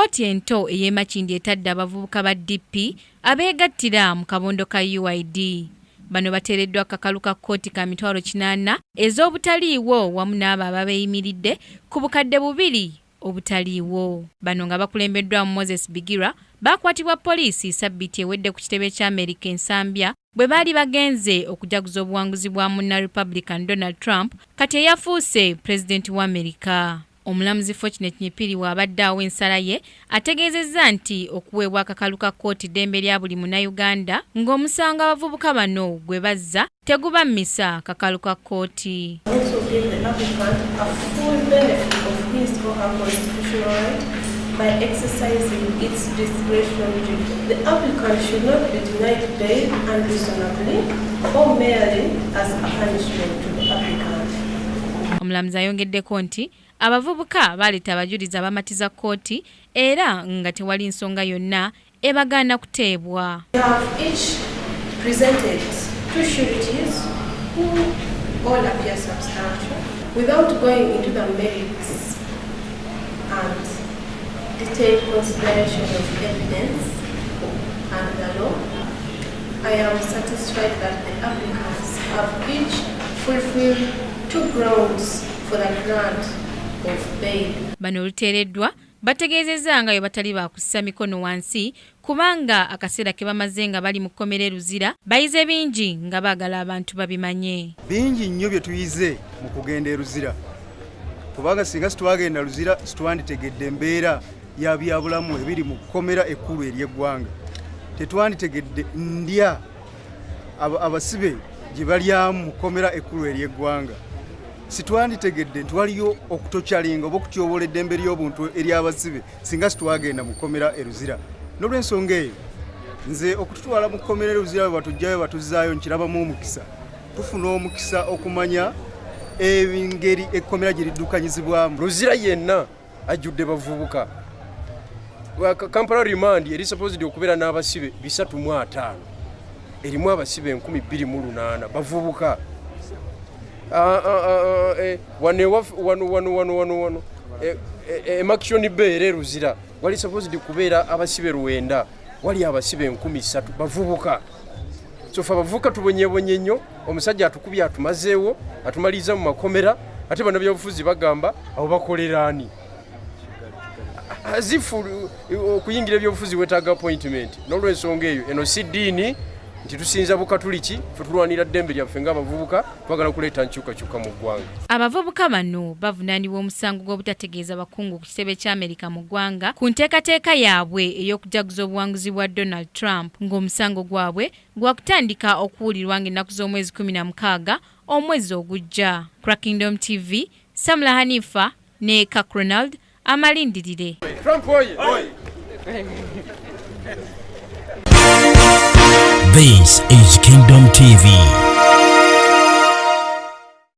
Kkooti ento ey'e Makindye etadde abavubuka ba DP abeegattira mu kabondo ka UYD. Bano bateereddwa akakalu ka kkooti ka 800,000 ez'obutaliiwo wamu n'abo ababeeyimiridde ku 2000 obutaliiwo. Bano nga bakulembeddwamu Moses Bigirwa baakwatibwa poliisi sabbiiti ewedde ku kitebe kya Amerika e Nsambya bwe baali bagenze okujaguza obuwanguzi bwa munna Republican Donald Trump kati eyafuuse pulezidenti wa Amerika. Omulamuzi Fortunate Nyipiri bw'abadde awa ensala ye ategeezezza nti okuweebwa akakalu ka kkooti ddembe lya buli Munnayuganda ng'omusango abavubuka bano gwe bazza tegubammisa kakalu ka kkooti. Also give the applicant a full benefit of his or her constitutional right by exercising its discretion duty. The applicant should not be denied bail unreasonably or merely as a punishment to the applicant. Omulamuzi ayongeddeko nti abavubuka baleeta abajulizi abamatiza kkooti era nga tewali nsonga yonna ebagaana kuteebwa. They have each presented two sureties who all appear substantial without going into the merits and detailed consideration of evidence and the law. I am satisfied that the applicants have each fulfilled two grounds for the grant of bail. Bano oluteereddwa bategeezezza nga bwe batali baakussa mikono wansi kubanga akaseera ke bamaze nga bali mu kkomera e Luzira bayize bingi nga baagala abantu babimanye. Bingi nnyo bye tuyize mu kugenda e Luzira, kubanga singa situwagenda Luzira situwanditegedde embeera ya byabulamu ebiri mu kkomera ekkulu ery'eggwanga, tetwanditegedde ndya abasibe gye balyamu mu kkomera ekkulu ery'eggwanga, sitwanditegedde nti waliyo okutokyalinga oba okutyobola eddembe ly'obuntu ery'abasibe singa situwagenda mu kkomera e Luzira. N'olw'ensonga eyo nze okututwala mu kkomera e Luzira bwe batujjayo batuzzaayo nkirabamu omukisa, tufuna omukisa okumanya engeri ekkomera gye liddukanyizibwamu. Luzira yenna ajjudde bavubuka. Kampala remand eri supposed okubeera n'abasibe 350, erimu abasibe 2008 bavubuka. Wano wano wano wano wano wano Murchison Bay era Luzira wali supposed kubeera abasibe 900, wali abasibe 3000 bavubuka. So fe abavubuka tubonyebonye nnyo, omusajja atukubye atumazeewo atumaliriza mu makomera, ate bannabyabufuzi bagamba abo bakolera ani? Azifu okuyingira ebyobufuzi wetaaga appointment. N'olwensonga eyo eno si ddiini nti tusinza bukatuliki, fe tulwanira ddembe lyaffe ng'abavubuka, twagala kuleeta nkyukakyuka mu ggwanga. Abavubuka bano bavunaanibwa omusango gw'obutategeeza bakungu ku kitebe kya Amerika mu ggwanga ku nteekateeka yaabwe ey'okujaguza obuwanguzi bwa Donald Trump, ng'omusango gwabwe gwakutandika okuwulirwa ng'ennaku z'omwezi 16 omwezi ogujja. Kingdom TV, Samula Hanifa ne Kak Ronald amalindirire. Trump oye! This is Kingdom TV.